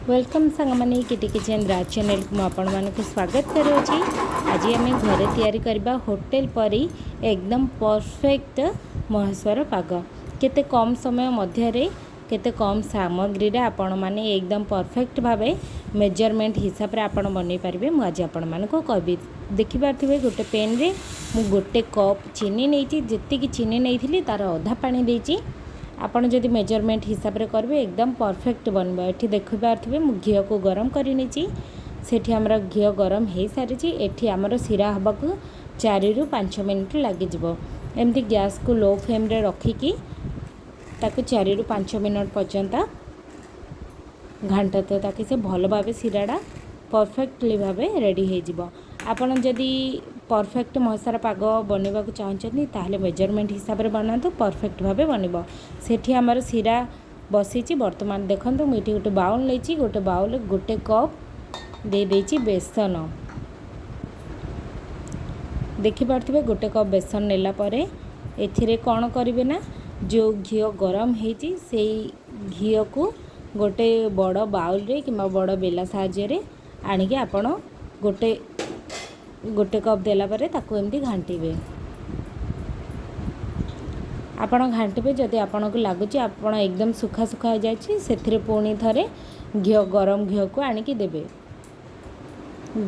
Welcome ସାଙ୍ଗମାନେ, କିଟି kitchen ରାଜ ଚ୍ୟାନେଲକୁ ମୁଁ ଆପଣମାନଙ୍କୁ ସ୍ୱାଗତ କରୁଅଛି। ଆଜି ଆମେ ଘରେ ତିଆରି କରିବା ହୋଟେଲ ପରି ଏକଦମ ପରଫେକ୍ଟ ମହେଶ୍ୱର ପାଗ। କେତେ କମ୍ ସମୟ ମଧ୍ୟରେ, କେତେ କମ୍ ସାମଗ୍ରୀରେ ଆପଣମାନେ ଏକଦମ ପରଫେକ୍ଟ ଭାବେ ମେଜରମେଣ୍ଟ ହିସାବରେ ଆପଣ ବନେଇ ପାରିବେ, ମୁଁ ଆଜି ଆପଣମାନଙ୍କୁ କହିବି। ଦେଖିପାରୁଥିବେ, ଗୋଟେ ପେନ୍ରେ ମୁଁ ଗୋଟେ କପ୍ ଚିନି ନେଇଛି। ଯେତିକି ଚିନି ନେଇଥିଲି, ତା'ର ଅଧା ପାଣି ଦେଇଛି। ଆପଣ ଯଦି ମେଜରମେଣ୍ଟ ହିସାବରେ କରିବେ, ଏକଦମ ପରଫେକ୍ଟ ବନିବ। ଏଠି ଦେଖିପାରୁଥିବେ, ମୁଁ ଘିଅକୁ ଗରମ କରିନେଇଛି। ସେଠି ଆମର ଘିଅ ଗରମ ହେଇସାରିଛି। ଏଠି ଆମର ଶିରା ହେବାକୁ 4ରୁ 5 ମିନିଟ୍ ଲାଗିଯିବ। ଏମିତି ଗ୍ୟାସ୍କୁ ଲୋ ଫ୍ଲେମ୍ରେ ରଖିକି ତାକୁ 4ରୁ 5 ମିନିଟ୍ ପର୍ଯ୍ୟନ୍ତ ଘାଣ୍ଟନ୍ତୁ, ତାକି ସେ ଭଲ ଭାବେ ଶିରାଟା ପରଫେକ୍ଟଲି ଭାବେ ରେଡ଼ି ହେଇଯିବ। ଆପଣ ଯଦି ପରଫେକ୍ଟ ମହେଶ୍ୱର ପାଗ ବନେଇବାକୁ ଚାହୁଁଛନ୍ତି, ତାହେଲେ ମେଜରମେଣ୍ଟ ହିସାବରେ ବନାନ୍ତୁ, ପରଫେକ୍ଟ ଭାବେ ବନିବ। ସେଠି ଆମର ଶିରା ବସିଛି। ବର୍ତ୍ତମାନ ଦେଖନ୍ତୁ, ମୁଁ ଏଠି ଗୋଟେ ବାଉଲ୍ ନେଇଛି। ଗୋଟେ ବାଉଲ୍ ଗୋଟେ କପ୍ ଦେଇଦେଇଛି ବେସନ। ଦେଖିପାରୁଥିବେ, ଗୋଟେ କପ୍ ବେସନ ନେଲା ପରେ ଏଥିରେ କ'ଣ କରିବେ ନା, ଯେଉଁ ଘିଅ ଗରମ ହେଇଛି, ସେଇ ଘିଅକୁ ଗୋଟେ ବଡ଼ ବାଉଲ୍ରେ କିମ୍ବା ବଡ଼ ବେଲା ସାହାଯ୍ୟରେ ଆଣିକି ଆପଣ ଗୋଟେ ଗୋଟେ କପ୍ ଦେଲା ପରେ ତାକୁ ଏମିତି ଘାଣ୍ଟିବେ। ଆପଣ ଘାଣ୍ଟିବେ। ଯଦି ଆପଣଙ୍କୁ ଲାଗୁଛି ଆପଣ ଏକଦମ ଶୁଖା ଶୁଖା ହେଇଯାଇଛି, ସେଥିରେ ପୁଣି ଥରେ ଘିଅ, ଗରମ ଘିଅକୁ ଆଣିକି ଦେବେ।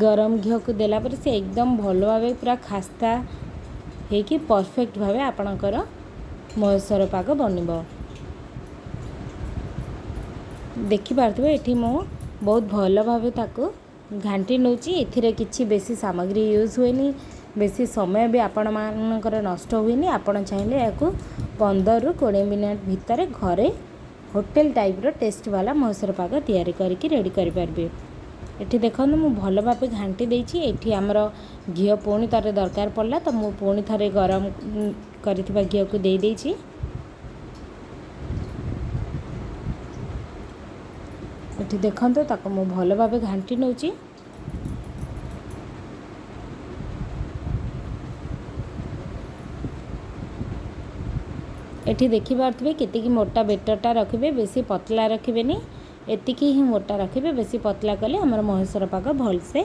ଗରମ ଘିଅକୁ ଦେଲା ପରେ ସେ ଏକଦମ ଭଲ ଭାବେ ପୁରା ଖାସ୍ତା ହେଇକି ପରଫେକ୍ଟ ଭାବେ ଆପଣଙ୍କର ମହେଶ୍ୱର ପାଗ ବନିବ। ଦେଖିପାରୁଥିବେ, ଏଠି ମୁଁ ବହୁତ ଭଲ ଭାବେ ତାକୁ ଘାଣ୍ଟି ନେଉଛି। ଏଥିରେ କିଛି ବେଶୀ ସାମଗ୍ରୀ ୟୁଜ୍ ହୁଏନି, ବେଶୀ ସମୟ ବି ଆପଣମାନଙ୍କର ନଷ୍ଟ ହୁଏନି। ଆପଣ ଚାହିଁଲେ ଏହାକୁ 15ରୁ 20 ମିନିଟ୍ ଭିତରେ ଘରେ ହୋଟେଲ ଟାଇପ୍ର ଟେଷ୍ଟ ବାଲା ମହେଶ୍ୱର ପାଗ ତିଆରି କରିକି ରେଡ଼ି କରିପାରିବେ। ଏଠି ଦେଖନ୍ତୁ, ମୁଁ ଭଲ ଭାବେ ଘାଣ୍ଟି ଦେଇଛି। ଏଠି ଆମର ଘିଅ ପୁଣି ଥରେ ଦରକାର ପଡ଼ିଲା, ତ ମୁଁ ପୁଣି ଥରେ ଗରମ କରିଥିବା ଘିଅକୁ ଦେଇଦେଇଛି। ଏଠି ଦେଖନ୍ତୁ, ତାକୁ ମୁଁ ଭଲ ଭାବେ ଘାଣ୍ଟି ନେଉଛି। ଏଠି ଦେଖିପାରୁଥିବେ, କେତିକି ମୋଟା ବେଟରଟା ରଖିବେ। ବେଶୀ ପତଲା ରଖିବେନି, ଏତିକି ହିଁ ମୋଟା ରଖିବେ। ବେଶୀ ପତଲା କଲେ ଆମର ମହେଶ୍ୱର ପାଗ ଭଲସେ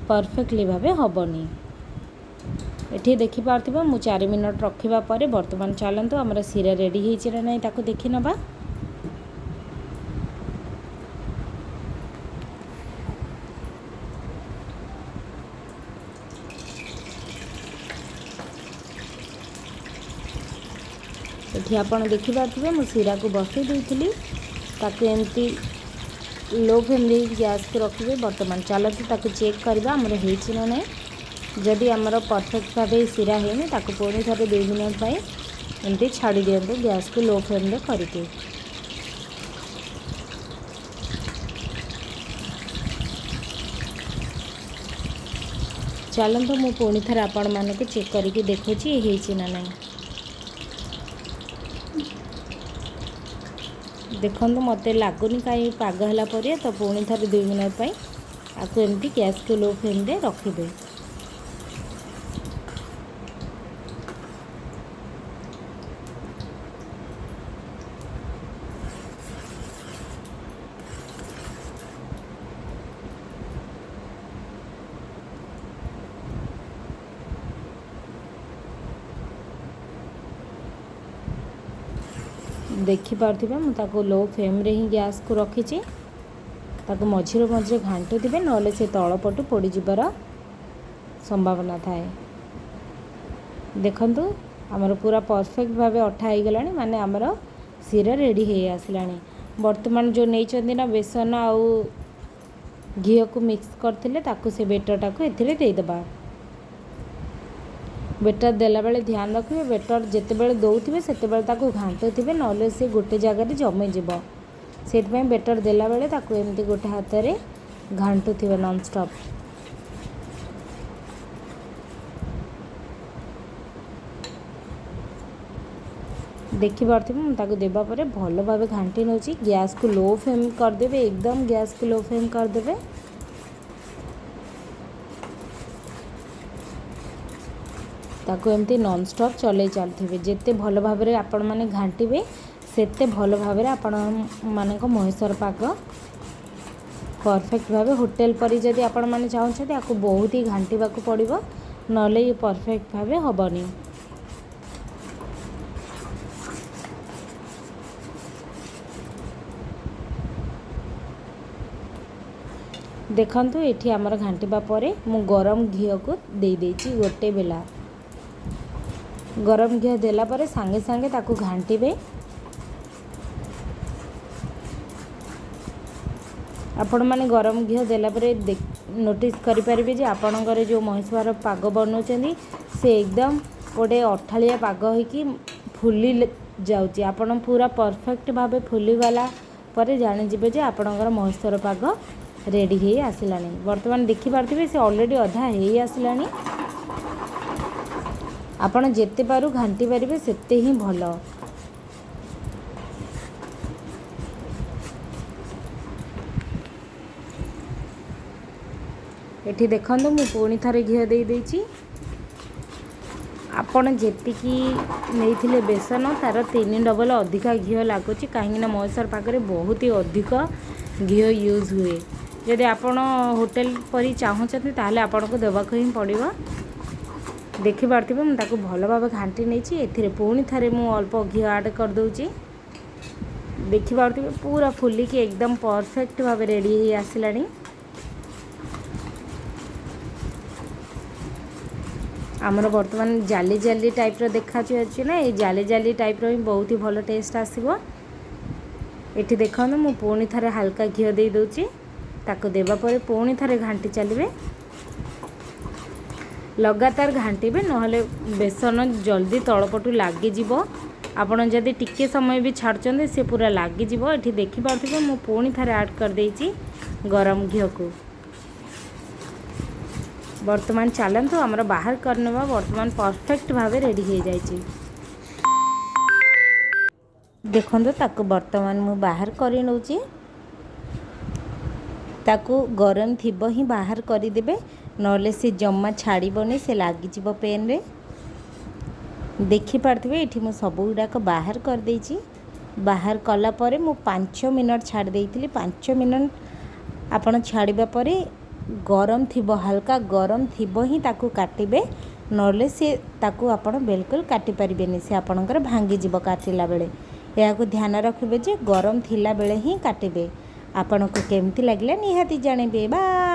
ପରଫେକ୍ଟଲି ଭାବେ ହେବନି। ଏଠି ଦେଖିପାରୁଥିବେ, ମୁଁ 4 ମିନିଟ୍ ରଖିବା ପରେ ବର୍ତ୍ତମାନ ଚାଲନ୍ତୁ, ଆମର ଶିରା ରେଡ଼ି ହେଇଛି ନା ନାହିଁ ତାକୁ ଦେଖିନେବା। ଏଠି ଆପଣ ଦେଖିପାରୁଥିବେ, ମୁଁ ଶିରାକୁ ବସେଇ ଦେଇଥିଲି। ତାକୁ ଏମିତି ଲୋ ଫ୍ଲେମ୍ରେ ଗ୍ୟାସ୍କୁ ରଖିବେ। ବର୍ତ୍ତମାନ ଚାଲନ୍ତୁ, ତାକୁ ଚେକ୍ କରିବା ଆମର ହେଇଛି ନା ନାହିଁ। ଯଦି ଆମର ପରଫେକ୍ଟ ଭାବେ ଶିରା ହେଇନି, ତାକୁ ପୁଣି ଥରେ 2 ମିନିଟ୍ ପାଇଁ ଏମିତି ଛାଡ଼ି ଦିଅନ୍ତୁ ଗ୍ୟାସ୍କୁ ଲୋ ଫ୍ଲେମ୍ରେ କରିକି। ଚାଲନ୍ତୁ, ମୁଁ ପୁଣି ଥରେ ଆପଣମାନଙ୍କୁ ଚେକ୍ କରିକି ଦେଖୁଛି ହେଇଛି ନା ନାହିଁ। ଦେଖନ୍ତୁ, ମୋତେ ଲାଗୁନି କାହିଁ ପାଗ ହେଲା ପରେ, ତ ପୁଣି ଥରେ 2 ମିନିଟ୍ ପାଇଁ ଆକୁ ଏମିତି ଗ୍ୟାସ୍କୁ ଲୋ ଫ୍ଲେମ୍ରେ ରଖିବେ। ଦେଖିପାରୁଥିବେ, ମୁଁ ତାକୁ ଲୋ ଫ୍ଲେମ୍ରେ ହିଁ ଗ୍ୟାସ୍କୁ ରଖିଛି। ତାକୁ ମଝିରେ ମଝିରେ ଘାଣ୍ଟୁଥିବେ, ନହେଲେ ସେ ତଳ ପଟୁ ପୋଡ଼ିଯିବାର ସମ୍ଭାବନା ଥାଏ। ଦେଖନ୍ତୁ, ଆମର ପୁରା ପରଫେକ୍ଟ ଭାବେ ଅଠା ହେଇଗଲାଣି, ମାନେ ଆମର ଶିରା ରେଡ଼ି ହେଇ ଆସିଲାଣି। ବର୍ତ୍ତମାନ ଯେଉଁ ନେଇଛନ୍ତି ନା ବେସନ ଆଉ ଘିଅକୁ ମିକ୍ସ କରିଥିଲେ, ତାକୁ ସେ ବେଟରଟାକୁ ଏଥିରେ ଦେଇଦେବା। ବେଟର ଦେଲାବେଳେ ଧ୍ୟାନ ରଖିବେ, ବେଟର ଯେତେବେଳେ ଦେଉଥିବେ ସେତେବେଳେ ତାକୁ ଘାଣ୍ଟୁଥିବେ, ନହେଲେ ସେ ଗୋଟେ ଜାଗାରେ ଜମିଯିବ। ସେଥିପାଇଁ ବେଟର ଦେଲାବେଳେ ତାକୁ ଏମିତି ଗୋଟେ ହାତରେ ଘାଣ୍ଟୁଥିବେ ନନ୍ଷ୍ଟପ୍। ଦେଖିପାରୁଥିବେ, ମୁଁ ତାକୁ ଦେବା ପରେ ଭଲ ଭାବେ ଘାଣ୍ଟି ନେଉଛି। ଗ୍ୟାସ୍କୁ ଲୋ ଫ୍ଲେମ୍ କରିଦେବେ, ଏକଦମ ଗ୍ୟାସ୍କୁ ଲୋ ଫ୍ଲେମ୍ କରିଦେବେ। ତାକୁ ଏମିତି ନନ୍ଷ୍ଟପ୍ ଚଲେଇ ଚାଲୁଥିବେ। ଯେତେ ଭଲ ଭାବରେ ଆପଣମାନେ ଘାଣ୍ଟିବେ, ସେତେ ଭଲ ଭାବରେ ଆପଣମାନଙ୍କ ମହେଶ୍ୱର ପାଗ ପରଫେକ୍ଟ ଭାବେ ହୋଟେଲ ପରି ଯଦି ଆପଣମାନେ ଚାହୁଁଛନ୍ତି, ଆକୁ ବହୁତ ହି ଘାଣ୍ଟିବାକୁ ପଡ଼ିବ, ନହେଲେ ଇଏ ପରଫେକ୍ଟ ଭାବେ ହେବନି। ଦେଖନ୍ତୁ, ଏଠି ଆମର ଘାଣ୍ଟିବା ପରେ ମୁଁ ଗରମ ଘିଅକୁ ଦେଇଦେଇଛି ଗୋଟେ ବେଲା। ଗରମ ଘିଅ ଦେଲା ପରେ ସାଙ୍ଗେ ସାଙ୍ଗେ ତାକୁ ଘାଣ୍ଟିବେ। ଆପଣମାନେ ଗରମ ଘିଅ ଦେଲା ପରେ ନୋଟିସ୍ କରିପାରିବେ ଯେ ଆପଣଙ୍କର ଯେଉଁ ମହେଶ୍ୱର ପାଗ ବନାଉଛନ୍ତି, ସେ ଏକଦମ ଗୋଟେ ଅଠାଳିଆ ପାଗ ହେଇକି ଫୁଲି ଯାଉଛି। ଆପଣ ପୁରା ପରଫେକ୍ଟ ଭାବେ ଫୁଲିଗଲା ପରେ ଜାଣିଯିବେ ଯେ ଆପଣଙ୍କର ମହେଶ୍ୱର ପାଗ ରେଡ଼ି ହେଇ ଆସିଲାଣି। ବର୍ତ୍ତମାନ ଦେଖିପାରୁଥିବେ, ସେ ଅଲରେଡ଼ି ଅଧା ହେଇ ଆସିଲାଣି। ଆପଣ ଯେତେ ପାରୁ ଘାଣ୍ଟି ପାରିବେ, ସେତେ ହିଁ ଭଲ। ଏଠି ଦେଖନ୍ତୁ, ମୁଁ ପୁଣି ଥରେ ଘିଅ ଦେଇଦେଇଛି। ଆପଣ ଯେତିକି ନେଇଥିଲେ ବେସନ, ତା'ର 3 ଡବଲ୍ ଅଧିକା ଘିଅ ଲାଗୁଛି, କାହିଁକିନା ମହେଶ୍ୱର ପାଗରେ ବହୁତ ହି ଅଧିକ ଘିଅ ୟୁଜ୍ ହୁଏ। ଯଦି ଆପଣ ହୋଟେଲ ପରି ଚାହୁଁଛନ୍ତି, ତାହେଲେ ଆପଣଙ୍କୁ ଦେବାକୁ ହିଁ ପଡ଼ିବ। ଦେଖିପାରୁଥିବେ, ମୁଁ ତାକୁ ଭଲ ଭାବେ ଘାଣ୍ଟି ନେଇଛି। ଏଥିରେ ପୁଣି ଥରେ ମୁଁ ଅଳ୍ପ ଘିଅ ଆଡ଼୍ କରିଦେଉଛି। ଦେଖିପାରୁଥିବେ, ପୁରା ଫୁଲିକି ଏକଦମ ପରଫେକ୍ଟ ଭାବେ ରେଡ଼ି ହେଇ ଆସିଲାଣି। ଆମର ବର୍ତ୍ତମାନ ଜାଲି ଜାଲି ଟାଇପ୍ର ଦେଖାଯାଉଛି ନା? ଏଇ ଜାଲି ଜାଲି ଟାଇପ୍ର ହିଁ ବହୁତ ହି ଭଲ ଟେଷ୍ଟ ଆସିବ। ଏଠି ଦେଖନ୍ତୁ, ମୁଁ ପୁଣି ଥରେ ହାଲକା ଘିଅ ଦେଇଦେଉଛି। ତାକୁ ଦେବା ପରେ ପୁଣି ଥରେ ଘାଣ୍ଟି ଚାଲିବେ। ଲଗାତାର ଘାଣ୍ଟିବେ, ନହେଲେ ବେସନ ଜଲ୍ଦି ତଳପଟୁ ଲାଗିଯିବ। ଆପଣ ଯଦି ଟିକେ ସମୟ ବି ଛାଡ଼ୁଛନ୍ତି, ସେ ପୁରା ଲାଗିଯିବ। ଏଠି ଦେଖିପାରୁଥିବେ, ମୁଁ ପୁଣି ଥରେ ଆଡ଼୍ କରିଦେଇଛି ଗରମ ଘିଅକୁ। ବର୍ତ୍ତମାନ ଚାଲନ୍ତୁ ଆମର ବାହାର କରିନେବା। ବର୍ତ୍ତମାନ ପରଫେକ୍ଟ ଭାବେ ରେଡ଼ି ହେଇଯାଇଛି। ଦେଖନ୍ତୁ, ତାକୁ ବର୍ତ୍ତମାନ ମୁଁ ବାହାର କରି ନେଉଛି। ତାକୁ ଗରମ ଥିବ ହିଁ ବାହାର କରିଦେବେ, ନହେଲେ ସେ ଜମା ଛାଡ଼ିବନି, ସେ ଲାଗିଯିବ ପେନ୍ରେ। ଦେଖିପାରୁଥିବେ, ଏଠି ମୁଁ ସବୁ ଗୁଡ଼ାକ ବାହାର କରିଦେଇଛି। ବାହାର କଲା ପରେ ମୁଁ 5 ମିନିଟ୍ ଛାଡ଼ି ଦେଇଥିଲି। 5 ମିନିଟ୍ ଆପଣ ଛାଡ଼ିବା ପରେ ଗରମ ଥିବ, ହାଲକା ଗରମ ଥିବ ହିଁ ତାକୁ କାଟିବେ, ନହେଲେ ସେ ତାକୁ ଆପଣ ବିଲକୁଲ କାଟି ପାରିବେନି, ସେ ଆପଣଙ୍କର ଭାଙ୍ଗିଯିବ କାଟିଲା ବେଳେ। ଏହାକୁ ଧ୍ୟାନ ରଖିବେ ଯେ ଗରମ ଥିଲାବେଳେ ହିଁ କାଟିବେ। ଆପଣଙ୍କୁ କେମିତି ଲାଗିଲା, ନିହାତି ଜାଣିବେ। ବାଏ।